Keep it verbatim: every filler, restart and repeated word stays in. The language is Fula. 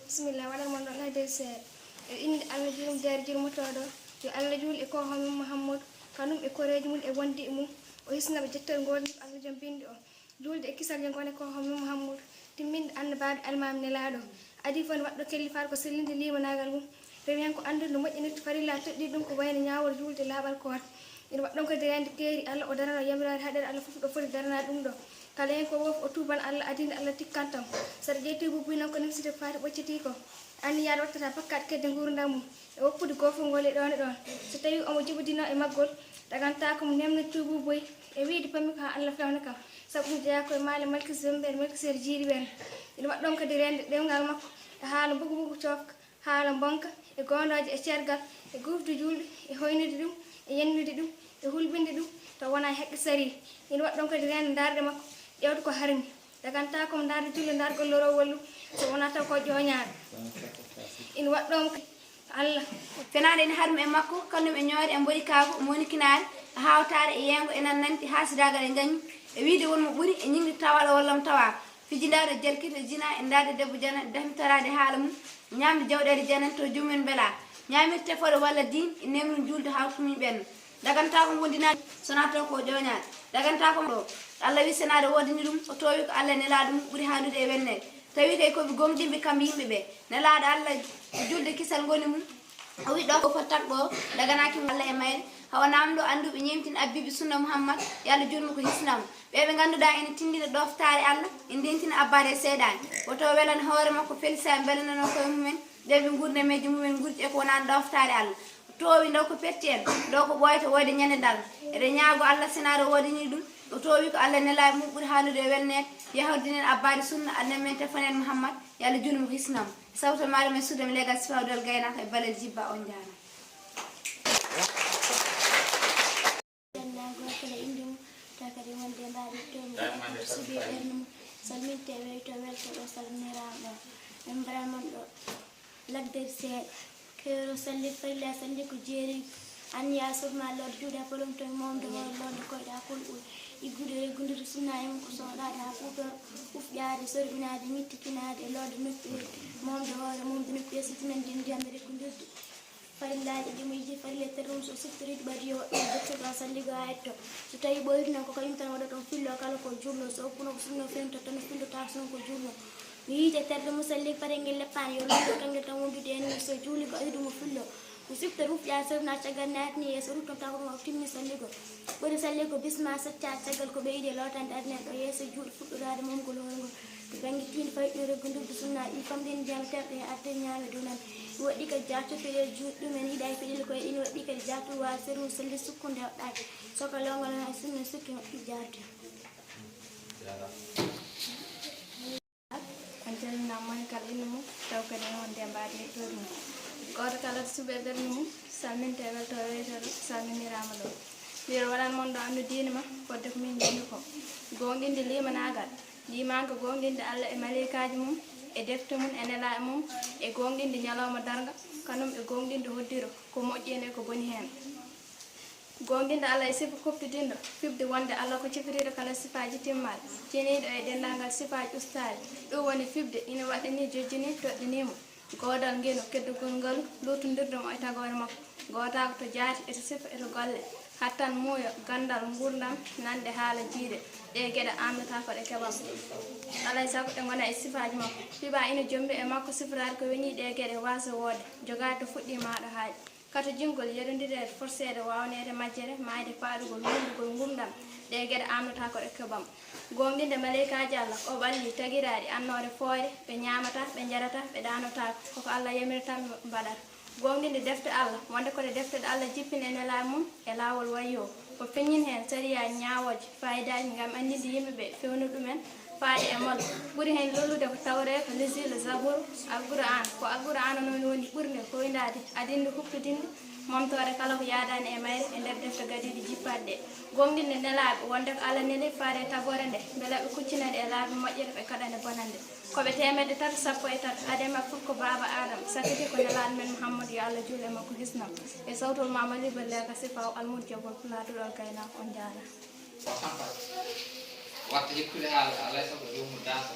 Bisimilla, waɗan mon ɗon haydere seeɗa. E innde Allah jurum deere jurmotooɗo, yo Allah juul e koohoo men Muhammadu, kanum e koreeji mum e wondiiɓe mum, o hisna ɓe jettoɗe ngoodani ko Allah joom binndi o. Juulde e kisal yo ngone koohoo men Muhammadu, timminde annabaaɓe almaami nelaaɗo. Adii fof ne waɗɗo kellifaade ko sellinde liimanaagal mum, rewi heen ko anndude no moƴƴinirta farilla toɗɗii ɗum ko wayno ñaawol juulde laaɓal koota. Ina waɗɗon kadi reende keeri Allah o darano yamiroore haɗere Allah fof ɗo foti daranaade ɗum ɗo. Kala heen ko woofi o tuuban Allah adii nde Allah tikkanta mo. Saɗa ƴeewi tuubuubu buy noon ko nimsita faati ɓocciti ko. Anniyaade wattata bakkaat kedde nguurndam mum e woppude goofol ngol e ɗoon e ɗoon. So tawii omo jibodinoo e maggol, dagantaa ko mo nemna tuubuubu buy e wiyde pammi ko haa Allah fewna kam. Sabu ɗum jeyaa ko e maale malkisere wembeere malkisere jiiri werne. Ina waɗɗon kadi reende ɗemngal makko e haala mbugu mbugu coofka. Haala mbonka, e goondooje, e ceergal, e guufde juulɓe, e hoynude ɗum, e yennude ɗum, e hulɓinde ɗum, taw wonaa e haqqe sariya. Ina waɗɗon kadi reende ndaarde makko, ƴeewde ko harmi. Dagantaa ko mo ndaarde julde, ndaargol lorowol ɗum, so wonaa taw ko ƴooñaare. Ina waɗɗon ko Allah. Fenaande ene harmi e makko, kanum e ñoore, e mboɗikaagu, monikinaare, e haawtaare, e yeengo, e nannanti, haasidaagal, e ngaññu, e wiyde won mo ɓuri, e ñiŋde tawaɗo walla mo tawaaka. Fijindaade jerkirde jina e ndaarde debbo jananɗo dahmitoraade haala mum, ñaamde jawɗeele jananɗo to joomum en mbelaaka, ñaamirte fooɗo walla diin e nemru juulde hawtumin ɓenno. Dagantaa ko wondinaade, sonaa taw ko ƴooñaade. Dagantaa ko ɗo. Allah wi senaade woodani ɗum, o toowi ko Allah nelaaɗo mum ɓuri haanude e welneede. Tawi kay ko ɓe gooŋɗinɓe kamɓe yimɓe ɓe. Nelaaɗo Allah ko juulde kisal ngoni mum. O wi ɗo ko foti tagɗo o, daganaaki mo Allah e mayre, hawa naamɗo annduɓe ñeemtin abbiiɓe sunna Muhammad, yo Allah juul mo ko hisnaa mo. Ɓe ɓe ngannduɗaa ene tinndina ɗooftaare Allah, ene ndeentina abbaade e seyɗaane. Woto o welan hoore makko, felisa mbelananoo koye mumen, ɓe ɓe nguurdameeji mumen ngurji e ko wonaano ɗooftaare Allah. O toowi ndaw ko petti en, ɗo ko ɓooyata woyde ñande darnga. Eɗen ñaago Allah senaade woodanii ɗum, o toowi ko Allah nelaaɗo mum ɓuri haanude e welneede, yahordinen abbaade sunna Annabi men teffanɗo en Muhammad, yo Allah juul mo ko hisnaa mo. Sawto maaro men suudu men leegal sifaaw dol gaynako e balel jibba on jaana. Janna goto kala inde mum, tawa kadi wonde mbaɗi toon suuɓi ɓernde mum, salminte weyto welto ɗo salminiraama ɗo. Min mbaɗan mon ɗo lagdere seeɗa. Keero salli farilla salli ko jeeri anniya surma lord juuɗe polomto momde hoore lord koyɗa kol ɓuri iggude reggudude sunna e mum ko soɗaade ha kuutor ufƴaade sorɓinaade mittitinaade e lord noppi momde hoore momde noppi e sitimen den ndiyam reggudirde farillaaji ɗi mo yiji farilla terrum so siftori ɗi ɓadi yo waɗɗum jottuɗo salligo ha etto so tawi ɓoyri noon ko kañum tan waɗa ɗum fillo kala ko jullo so oppuno ko sunno fento tan fillo ta sunno ko jullo Mi yiide terɗe musalli fare ngel leppaani yo londo kangel tan wondude en so juuli ko aydu mo fillo mo sifta rufƴa sewna caggal naatni yeeso rutton taw ɗum o timmi salligo ɓuri salligo bisma sacca caggal ko ɓeyde lotande aduna ɗo yeeso juuɗe fuɗɗoraade momgol hoore ngol to bannge tiinde fayɗo reggo ndurdu sunna ɗi famɗin ndiyam terɗe e arde ñaame donan ɗi waɗɗi kadi jartoto e juuɗe ɗumen yiɗa e peɗel koye ɗin waɗɗi kadi jarto wa seru salli sukkunde hoɗɗaaki soka longol hay sunna sukki hoɗɗi jarde On calminama moni kala inde mum taw kadi e wonde e mbaadi hettoode mum. Gooto kala to suuɓe ɓernde mum salminte e weltoore weytoore salminiraama ɗo. Mbiɗo waɗan mon ɗo anndu diine ma fodde ko min nganndi ko. Goonɗinde liimanaagal, liimaanka goonɗinde Allah e maleykaaji mum e defte mum e nelaaɓe mum e goonɗinde ñalawma darnga, kanum e goonɗinde hoddiro ko moƴƴi heen e ko boni heen. Goonɗinde Allah e sifa kuuɓtidinɗo, fiɓde wonde Allah ko cifiriiɗo kala sifaaji timmaaɗi, ceniiɗo e denndaangal sifaaji ustaaɗi, ɗum woni fiɓde ina waɗɗinii, jojjinii, toɗɗinii mo, goodal ngeno, keddugol ngalu, luutndirde mo e tagoore makko, gootaako to jaati e to sifa e to golle, hattan muuyo, ganndal, nguurndam, nande haala, jiiɗe, ɗee geɗe aamnotaako ɗe keɓam, alaa e sago ɗe ngona e sifaaji makko, fiɓa ina jombi e makko siforaade ko weñii ɗee geɗe, waasde woodde, jogaade to fuɗɗii maa ɗo haaɗi. Katojingol, yerondireede, forseede, waawneede, majjere, maayde, faaɗugol, wullugol, ngumɗam, ɗee geɗe aamnotaako ɗe keɓam. Gooŋɗinde maleykaaji Allah, o ɓalli, tagiraaɗi, annoore fooyre, ɓe ñaamataa, ɓe njarataa, ɓe ɗaanotaako, koko Allah yamiri tan ɓe mbaɗata. Gooŋɗinde defte Allah, wonde ko ɗe defte ɗe Allah jippini e Nelaaɗo mum e laawol wahyu o, o feññini heen sariyaaji, ñaawooje, faayidaaji ngam anndinde yimɓe ɓe, fewnude ɗum en, faade e mol ɓuri heen lollude ko Tawreeta, Linjiila, Zabuura, Alqur'aana. Ko Alqur'aana noon woni ɓurnde hoyndaade, adinɗo huɓtodinde momtoore kala ko yaadaani e mayre e nder defte gadiiɗe jippaade ɗe. Gooŋɗinde nelaaɓe, wonde ko Allah neli faade e tagoore nde, mbele ɓe kuccinane e laabi moƴƴere, ɓe kaɗane bonannde. Ko ɓe teemedde tati sappo e tati, adee maɓɓe fof ko baaba Aadama, sakkiti ko nelaaɗo men Muhammadu, yo Allah juul e makko hisnam, e sawtol ma maliba leeka sifaaw almuudo jagol pulaaɗo ɗo gaynaako, on njaaraama. Watta hikkude haala, alaa e sago joomum daasa.